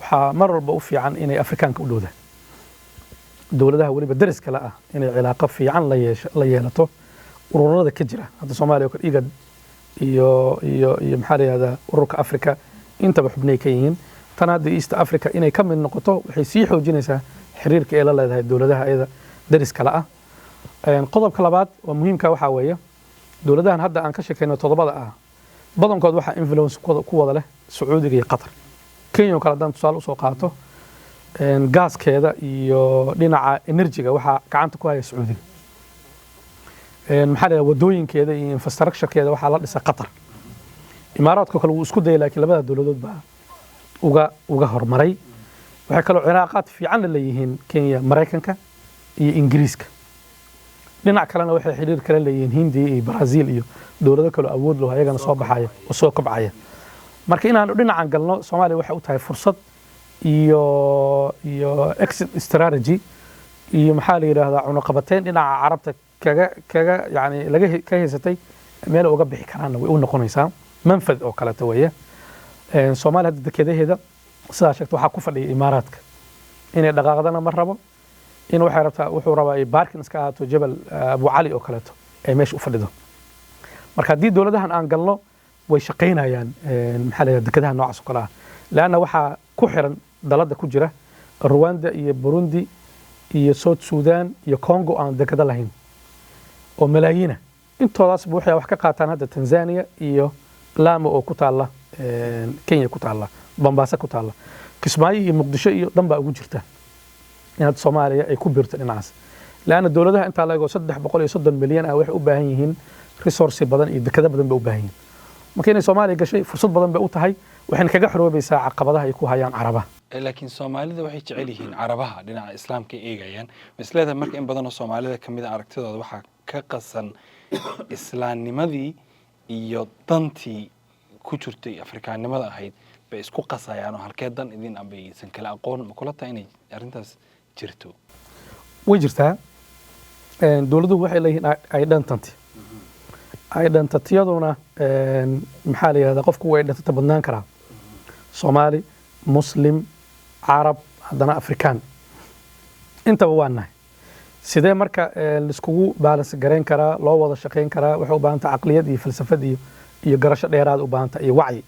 waxaa mar walba u fiican inay Afrikaanka u dhowdaan, dowladaha weliba deris kale ah inay cilaaqo fiican la yeelato, ururada ka jira hadda Soomaaliya oo kale, IGAD iyo maxaa la yihahdaa, ururka Africa, intaba xubnay ka yihiin. Tan hadda East Africa inay ka mid noqoto waxay sii xoojinaysaa xiriirka ay la leedahay dowladaha iyada deris kale ah. Qodobka labaad oo muhiimka waxaa weeye, dowladahan hadda aan ka sheekayno toddobada ah badankood waxaa influence ku wada leh Sacuudiga iyo Qatar. Kenya oo kale haddaan tusaale usoo qaato, gaaskeeda iyo dhinaca energy-ga waxaa gacanta ku haya Sacuudiga. Maxaa la yidhaha, wadooyinkeeda iyo infrastructure-keeda waxaa la dhisa Qatar. Imaaraadka kale wuu isku dayay, laakiin labada dowladood baa uga hormaray. Waxay kaloo cilaaqaad fiican la leeyihiin Kenya Maraykanka iyo Ingiriiska. Dhinac kalena waxay xiriir kala leeyihiin Hindiya iyo Brazil iyo dowlado kale awood leh, ayagana soo baxaya oo soo kobcaya. Marka inaanu dhinacan galno, Soomaaliya waxay u tahay fursad iyo exit strategy iyo, maxaa la yidhaahdaa, cunaqabateyn dhinaca Carabta kaga yani laga ka haysatay meel uga bixi karaanna way u noqonaysaa, manfad oo kaleeto weeye. Soomaaliya hadda dekedaheeda, sidaa sheegta, waxaa ku fadhiya Imaaraadka. Inay dhaqaaqdana ma rabo. In waxay rabtaa, wuxuu rabaa ay parking iska ahaato, Jabal Abu Cali oo kaleeto ay meesha u fadhido. Marka haddii dowladahan aan galno, way shaqaynayaan, maxaa la yidhahdaa, dekedaha noocaas oo kale ah, leanna waxaa ku xiran dalada ku jira Rwanda iyo Burundi iyo South Sudan iyo Congo aan dekado lahayn oo malaayiina. Intoodaasba waxay wax ka qaataan hadda Tanzania iyo Lamu oo ku taalla Kenya, ku taalla Mombasa, ku taalla Kismaayo iyo Muqdisho iyo dhan baa ugu jirta in hadda Soomaaliya ay ku biirto dhinacaas, leanna dowladaha intaa la ego, 330 milyan ah, waxay u baahan yihiin resource badan iyo dekado badan bay u baahan yihiin. Marka inay Soomaaliya gashay fursad badan bay u tahay, waxayna kaga xoroobaysaa caqabadaha ay ku hayaan Carabaha. Laakiin Soomaalida waxay jecel yihiin Carabaha, dhinaca Islaamka ay eegayaan. Masleeda marka in badan oo Soomaalida kamid a aragtidooda waxaa ka qasan islaamnimadii iyo dantii ku jirtay Afrikaannimada ahayd bay isku qasayaan, oo halkee dan idin ambaysan kala aqoon. Ma kula tahay inay arrintaas jirto? Way jirtaa. Dowladuhu waxay leeyihiin identity. Identityaduna, maxaa la yidhahdaa, qofku waa identity badnaan karaa: Soomaali, Muslim, Carab, haddana Afrikaan, intaba waa nahay. Sidee marka laiskugu balance garayn karaa, loo wada shaqayn karaa? Waxay u baahan tahay caqliyad iyo falsafad iyo garasho dheeraad u baahan tahay iyo wacyi.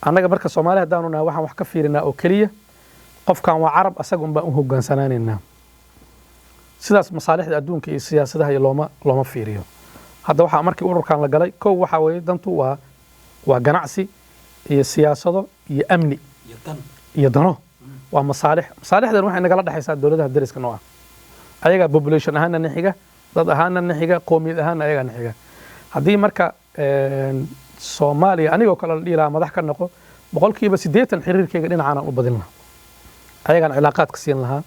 Annaga marka Soomaali haddaanu nahay, waxaan wax ka fiirinaa oo keliya qofkan waa Carab, asaga un baan u hogaansanaanaynaa. Sidaas masaalixda adduunka iyo siyaasadaha iyo looma fiiriyo. Hadda waxaa markii ururkan la galay, kow waxaa weeye dantu waa ganacsi iyo siyaasado iyo amni iyo dano, waa masaalix. Masaalixdan waxay nagala dhexaysaa dowladaha dariska noo ah. Ayagaa population ahaana na xiga, dad ahaana na xiga, qoomiyad ahaana ayagaa na xiga. Haddii marka Soomaaliya anigoo kale la dhihi lahaa madax ka noqo, 80% xiriirkayga dhinacaanaan u badin lahaa, ayagaan cilaaqaadka siin lahaa,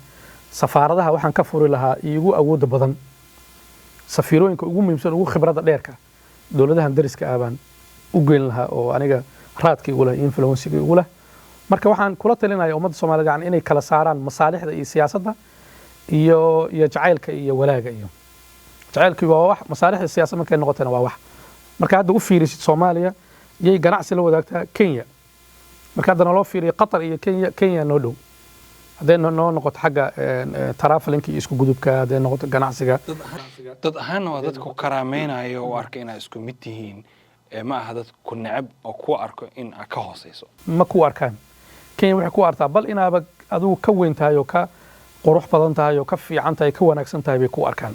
safaaradaha waxaan ka furi lahaa iigu awooda badan, safiirooyinka ugu muhiimsan, ugu khibradda dheerka dowladahan dariska ah baan u geyn lahaa, oo aniga raadka igu leh, influencega igu leh. Marka waxaan kula talinaya ummadda Soomaaliyed yani inay kala saaraan masaalixda iyo siyaasadda iyo jacaylka iyo walaaga. Iyo jacaylkii waa wax, masaalixda siyaasadda markay noqotana waa wax. Marka hadda u fiirisid, Soomaaliya yay ganacsi la wadaagtaa? Kenya. Marka haddana loo fiiriyo Qatar iyo Kenya, Kenya noo dhow, hadday noo noqoto xagga travelinka iyo isku gudubka, hadday noqoto ganacsiga. Dad ahaanna waa dadku karaameynaayo oo arka inaad isku mid tihiin. Ma aha dad ku neceb oo ku arko in aad ka hooseyso. Ma ku arkaan. Kenya waxay ku artaa bal inaaba adigu ka weyn tahay oo ka qurux badan tahay oo ka fiican tahay, ka wanaagsan tahay bay ku arkaan,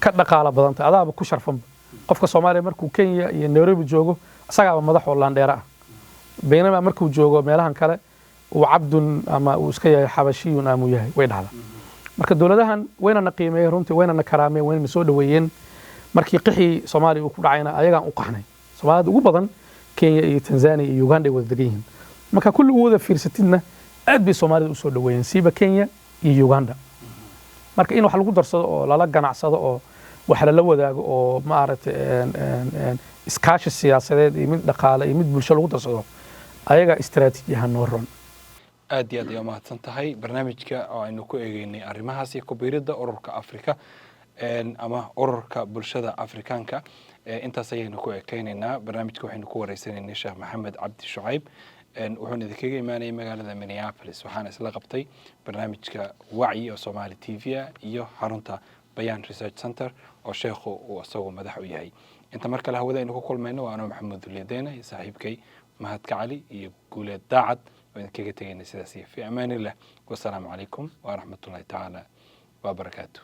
ka dhaqaalo badan tahay, adaaba ku sharfanba. Qofka Soomaaliya markuu Kenya iyo Nairobi joogo, isagaaba madax oo laandheera ah, baynamaa markuu joogo meelahan kale uu cabdun ama uu iska yahay xabashiyun amuu yahay. Way dhacda. Marka dowladahan waynana qiimeeyeen runtii, waynana karaameen, waynana soo dhoweeyeen. Markii qixii Soomaaliya uu ku dhacayna, ayagaan u qaxnay. Soomaalida ugu badan Kenya iyo Tanzania iyo Uganda ay wada degan yihiin. Marka kulli u wada fiirsatidna, aad bay Soomaalida usoo dhoweeyeen, siiba Kenya iyo Uganda. Marka in wax lagu darsado oo lala ganacsado oo wax lala wadaago oo, maaragtay, iskaashi siyaasadeed iyo mid dhaqaale iyo mid bulsho lagu darsado, ayagaa istaraatiiji ahaan noo ron. Aad iyo aad ayaa umahadsan tahay. Barnaamijka oo aynu ku eegeynay arrimahaas iyo kubiiridda ururka Afrika ama ururka bulshada Afrikaanka, intaas ayaynu ku ekeynaynaa. Barnaamijka waxaynu ku wareysanaynay Sheekh Maxamed Cabdi Shucayb, wuxuuna idinkaga imaanayay magaalada Minneapolis. Waxaana isla qabtay barnaamijka Wacyi oo Soomaali TV ah iyo xarunta Bayaan Research Center oo sheekhu uu isagu madax u yahay. Inta mar kale hawada aynu ku kulmayno, waa anoo Maxamuud Dulyadeyna iyo saaxiibkay Mahadka Cali iyo Guuleed Daacad oo idinkaga tegaynay sidaas iyo fi amaanillah. Wasalaamu calaykum waraxmatullahi tacaala wabarakaatu.